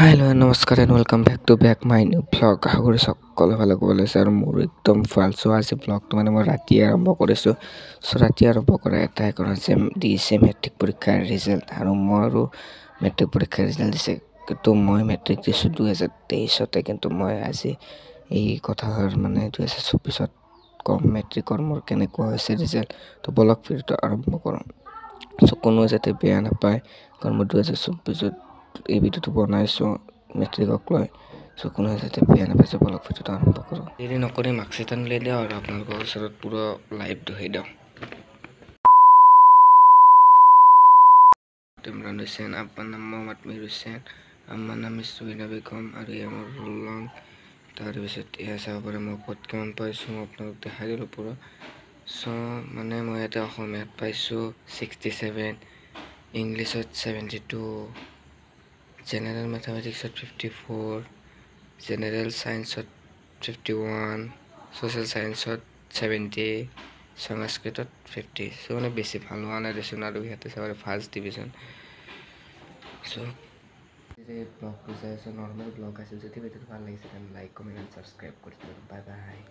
Hello' নমস্কাৰ and welcome back to back my new vlog. আশা কৰোঁ সকলো ভালে কুশলে আছে আৰু মোৰো একদম ভাল। চ' আজি ভ্লগটো মানে মই ৰাতিয়ে আৰম্ভ কৰিছোঁ। চ' ৰাতি আৰম্ভ কৰা এটাই কাৰণ যে দিছে মেট্ৰিক পৰীক্ষাৰ ৰিজাল্ট আৰু মোৰো মেট্ৰিক পৰীক্ষাৰ ৰিজাল্ট দিছে, কিন্তু মই মেট্ৰিক দিছোঁ 2023তে, কিন্তু মই আজি এই কথাষাৰ মানে 2024ত ক'ম মেট্ৰিকৰ মোৰ কেনেকুৱা হৈছে ৰিজাল্ট। তো বলক ভিডিঅ'টো আৰম্ভ কৰোঁ। চ' কোনোৱে যাতে বেয়া নাপায়, কাৰণ মই 2024ত এই ভিডিঅ'টো বনাইছোঁ মেট্ৰিকক লৈ। চ' কোনোৱে যাতে বেয়া নাপায়, চ' বলক ভিডিঅ'টো আৰম্ভ কৰোঁ। দেৰি নকৰি মাৰ্কশ্বিট উলিয়াই দিওঁ আৰু আপোনালোকৰ ওচৰত পূৰা লাইভ দেখুৱাই দিওঁ। ইমৰান হুছেইন, আব্বাৰ নাম মহম্মদ মিৰ হুছেইন, আম্মাৰ নাম সুবিনা বেগম আৰু এয়া মোৰ ৰোল নং। তাৰপিছত এয়া চাব পাৰে মই ক'ত কিমান পাইছোঁ, মই আপোনালোক দেখাই দিলোঁ পূৰা। চ' মানে মই ইয়াতে অসমীয়াত পাইছোঁ 67, ইংলিছত 72, জেনেৰেল মেথামেটিক্সত 54, জেনেৰেল ছায়েন্সত 51, ছ'চিয়েল ছায়েন্সত 70, সংস্কৃতত 50। চ' মানে বেছি ভাল হোৱা নাই দেচোন। আৰু ইয়াতে চাব ফাৰ্ষ্ট ডিভিজন। চ' ব্লগটো চাই আছোঁ, নৰ্মেল ব্লগ আছিল। যদি ভিডিঅ'টো ভাল লাগিছে তেনে লাইক, কমেণ্ট এণ্ড ছাবস্ক্ৰাইব কৰি দিব। Bye bye.